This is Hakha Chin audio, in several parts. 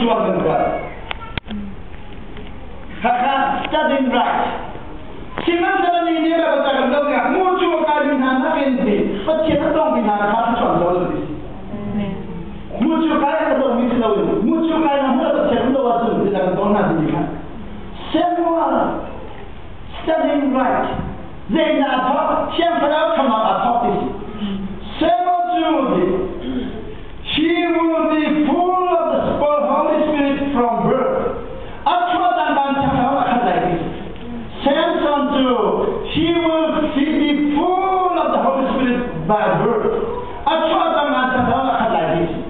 Mucuang kan kuat. Khakha studying right. Sihmanhsehlaw ni nih Baibal ca kan zoh tikah mucu a kaimi hna nakin ti Pathian a tongmi hna kha thluachuah an co lo ti si. Mucu kai a tongmi si loin mucu kai na hmuh Pathian um lo ahcun zeidah kan ton hna timi kha Samuel studying right zeidah a thawk Thiang Thlarau thangah aa thawk ti si. Samuel cu ti He will be full of the Holy Spirit from birth. A chuah dangdang Thiang Thlarau a khat lai ti si. Samson cu he will be full of the Holy Spirit by birth. A chuah dangdang Thiang Thlarau a khat lai ti si.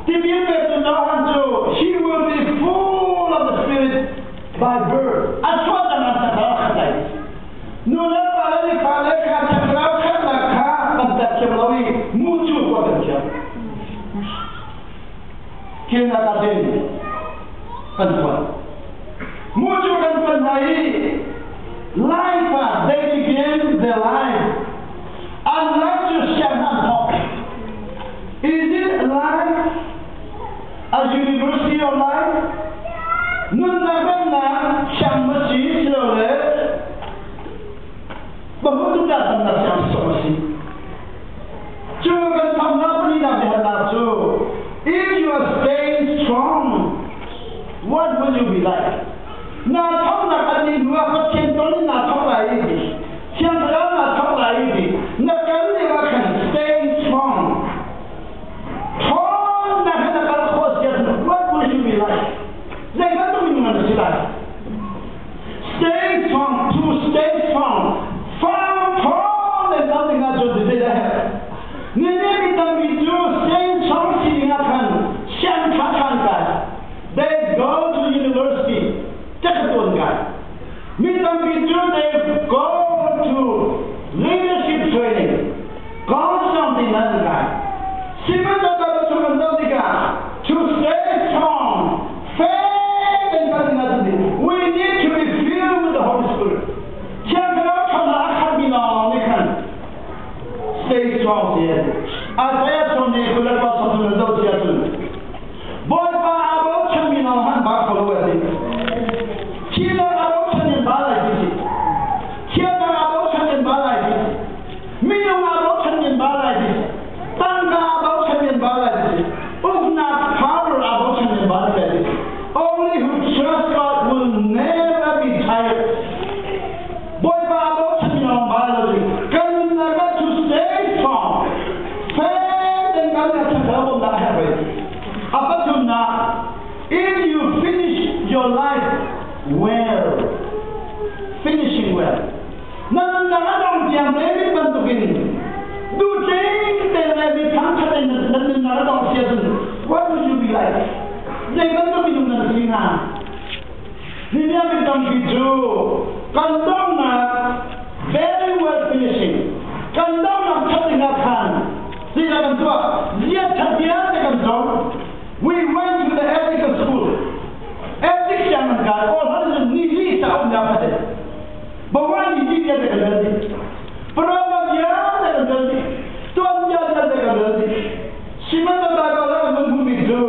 Tipil petu Johan cu he will be full of the Spirit by birth. A chuah dangdang Thiang Thlarau a khat lai ti si. Nu le pa le ni fa le kha Thiang Thlarau khatnak kha kan tat thiam lo i mucu kua kan thiam. Thilnak ah din kan tuan. Mucu kan tuan hna i life ah they begin their life. An life cu siang an thawk. Is it life a university of life? Nunnak remnak siang ma si silole bahutuk dah tamnak siang sawm a si. Cu kan thamnak palinak biahalnak cu if you are staying strong, what will you be like? Na thawknak an nih hnu ah Pathian ton in naa thawk lai i Thiang Thlarau naa thawk lai i na kal lio ah khan staying strong ṭhawnnak he na kal khawh si ahcun what will you be like? Zei bantuk minung na si lai? Stay strong, to stay strong. Fang ṭhawn in kal ding ahcun zeidah herh? Nihin mi tampi cu stay strong si ding ah khan siang ṭha ṭhan kai. They go to university, cakatuan kai. Mi tampi cu they go to leadership training, consulting an kai. Sihmanhsehlaw chung an zoh tikah to stay strong, faith in kan ding we need to be filled with the Holy Spirit. Thiang Thlarau ṭhawnnak a khatmi lawnglawng nih khan stay strong ti a si. Isaiah sawm nih kul le pa sawm an zoh si ahcun Bawipa aa bochanmi lawng han ba kho lo a ti. Thihnak aa bochan in ba lai ti si. Thiannak aa bochan in ba lai ti si. Minung aa bochan in ba lai ti si. Tangka aa bochan in ba lai ti si. Uknak power aa bochan in ba lai ti si. Only who trust God will never be tired. Bawipa aa bochan in lawng ba lo ti. Kan nunnak ah to stay strong. Faith in kan na thlarau bawmnak a herh ve. A pathumnak, if you finish your life well, finishing well. Na nunnak a dong tiang David bantukin duhting te le mi thangṭhat in na nunnak a dong si ahcun what would you be like? Zei bantuk minung na si hnga? Ninia mi tampi cu kan donghnak very well finishing kan donghnak ṭhat dingah khan zeidah kan tuah? Ziat ṭhat vialte kan cawng. We went to the ethical school. Ethics siang kan kai. All han ni li sa um ya phate. Bawan ni li vialte kan dal dih. Parama vialte kan dal dih. Tuan vialte kan dal dih. Sihmanhsehlaw Baibal ah kan hmuhmi cu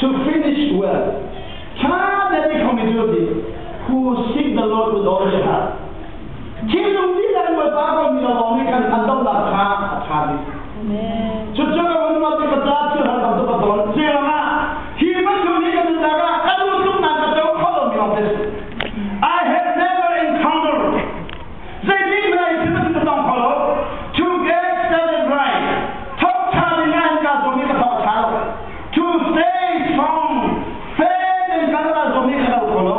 to finish well. Ṭha tein i khomi cu ti who seek the Lord with all their heart. Thinlung dihlak in Bawipa ko mi lawng nih khan an dohnak kha a ṭha bik. Cucu ka vun ruat i ka ca thil har tam tuk a tawn. Curuangah hi bantuk nih kan nunnak ah ka duh tuk nain ka co kho lomi lawng te si. I have never encountered zeitik hmanh ah hi thil bantuk ka tong kho lo. To get started right. Thawk ṭha ding ah hin kaa zuam i ka thawk a ṭha lo. To stay strong. Faith in kan ral zong nih ka lo kho lo.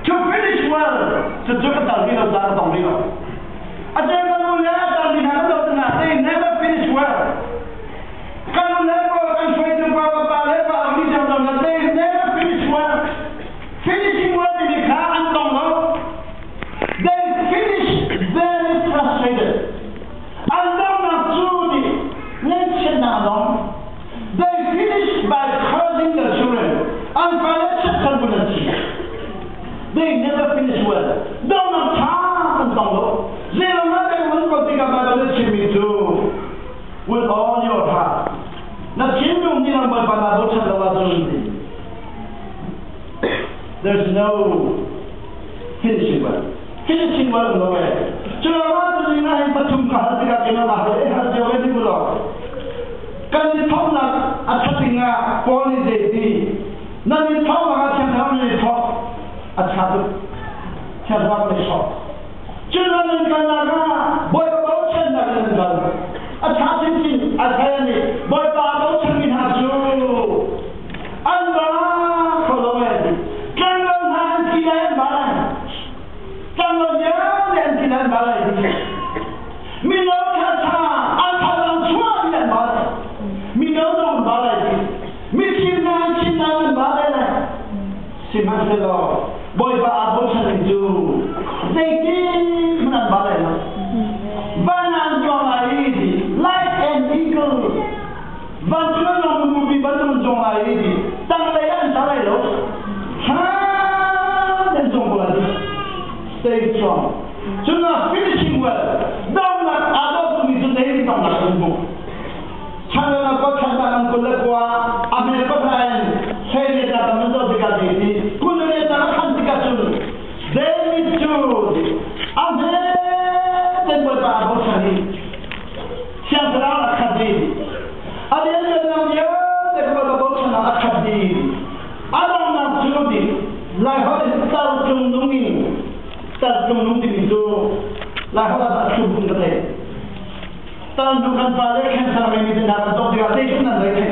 To finish well. Cucu ka tal rih lo ca ka tong rih lo. A cem kan u le a mi hna kan doh hna they never finish well. Kan u le pa kan hruaitu pa ka pa le pa ang ni jam dong they never finish well. Finishing well timi kha an tong lo. They finish very frustrated. An donghnak cu ti ngaihchiatnak a dong. They finish by cursing their children. An fale chiatchan kun an si. They never finish well. Donghnak ṭha an tong lo. Zeiruangah kan vun ko tikah Baibal nih chimmi cu with all your heart na thinlung nih nang Bawipa naa bochan lo ahcun ti. There's no finishing well. Finishing well lo e. Culawa tu ding ah hin pathum ka hal tikah keimah ma hal e hal cio ve ti lo. Kan i thawknak a ṭhat ding ah Paul nih zei ti nan i thawknak ah Thiang Thlarau nan i thawk a ṭha tuk. Thiang Thlarau nan i thawk. Cun nan kalnak ah Bawipa bochannak in nan kal. A ṭha chinchin Isaiah nih Bawipa bochanmi hna cu an ba kho lo e ti. Tlangval hna an thi lai an ba lai. Tlangval vialte an thi lai an ba lai ti. Mino ṭhaṭha an thazaang chuah dih an ba lai. Mino zong an ba lai ti. Mithim hna an thimnak an ba lai lai. Sihmanhsehlaw Bawipa aa bochanmi cu zeitin hmanh an ba lai lo. Van ah an zuang lai i like an eagle van cu mupi bantuk an zuang lai i tanglei ah an tla lai lo. Thlan an zuang ko lai. Stay strong. Cun finishing well. Dawtnak aa dawtmi cu zei donghnak an hmu. China ko China an 29 America in hlei ta tam zo tikah ti ti kul le ta khan tikah cun David cu a hme ten Bawipa a bochan i Thiang Thlarau a khat dih a lianngannak vialte ka Bawipa bochan ah a khat dih a donghnak cu ti Laiholh in tar cung nung in tar cung nung timi cu Laiholh ah a thlum ka thei. Tarnu kan pale cancer ngeimi te hna kan zoh tikah zeitin an rei thei.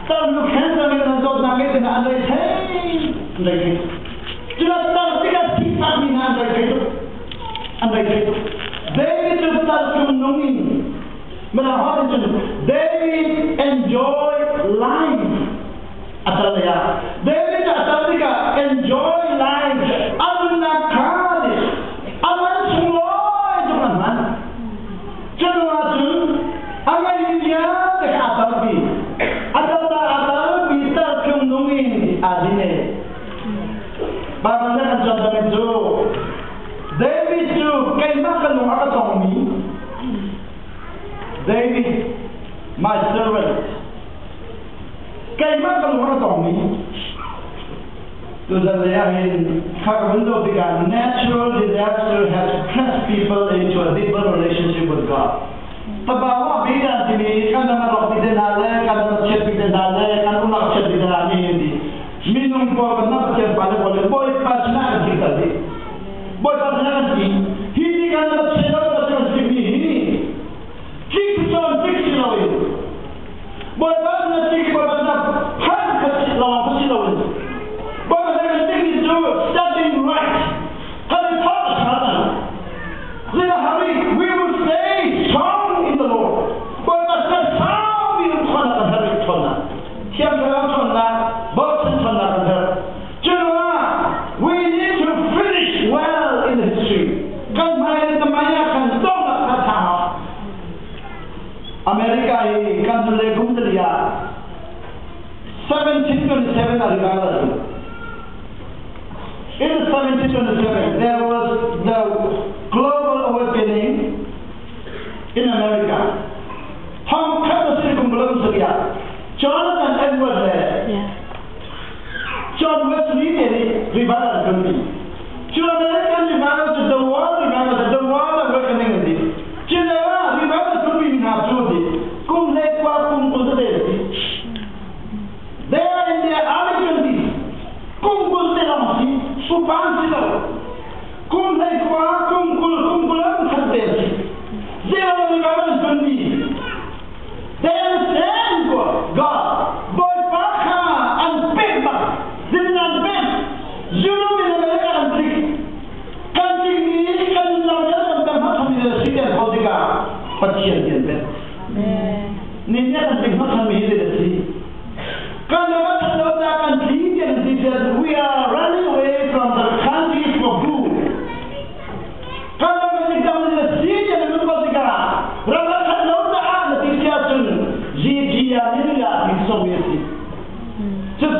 Tarnu cancer ngeimi nan zawtnak ngei te hna an rei thei, an rei thei. Culah tar tikah thihtakmi hna an rei thei tuk. An rei thei tuk. David cu tar cung nung in Mirang holh in cun David enjoy life a tar lei ah David a tar tikah enjoy life a nunnak kha nih a man sunglawi tuk an hman. Cu ahcun a ngeihmi vialte kha aa tarpi. A tarnak aa tarpi tar tlung nung in aa din e. Baibal nih kan cawnpiakmi cu David cu keimah ka lung a ka tongmi David my servant keimah ka lung a ka tongmi Tuzan lei ah hin kha ka vun zoh tikah natural disaster has pressed people into a deeper relationship with God. Tabawa bidan timi kan ram a rawk ti te hna le kan ram a chiat ti te hna le kan umnak chiat ti te hna ni hin ti minung pawl kan ram Pathian pa le pawl le Bawipa sinah kan ti tal dih. Bawipa sinah kan ti. Hi ti kan ram chiat lo kan si mi hi tlik cawn tlik si loin Bawipa na ti Bawipa na phan kha si lawng kha si loin Bawipa na kan timi cu stepping right kan i thawk a ṭha cang. Zina hari we will stay strong in the Lord. Bawipa sin sau mi um ṭhawnnak kan herh rih ṭhawnnak. Thiang Thlarau ṭhawnnak, bochan ṭhawnnak kan herh. Curuangah we need to finish well in the history. Kan hmai le tamai ah kan donghnak kha ṭha hau. America hi kan le kum tali ah 1727 ah revival a si. In 1727, there was the global awakening in America. Thong khat a si kum bulan saria. Jonathan Edwards le John Wesley te nih revival an ṭuanpi. Cu American revival cu the world revival, the world awakening an ti. Cinema revival ṭuanpi mi hna cu ti kum hlei kua kum 20 tete an si. They are in their early twenties. Kum 20 te lawng si, upa an si lo. Kum hlei kua, kum 20, kum 20 an khat te an si. Zero revival an ṭuanpi. They understand God. Bawipa kha an pek bak. Zin an pek. Zulum in America an tlik. Kan tlikmi kan nunnak vialte kan pek hmasa mi le si kan kho tikah Pathian ti an pek. Ni nih kan tlik hmasa mi hi zei a si? Kan ram a ṭhat lo caah kan tli ti an ti we are running away from the country for good. Kan ram a dikdang in na si tiah na nun ko tikah ram a ṭhat lo caah na ti si ahcun GG ah ni ah ti sawmi a si. Cucu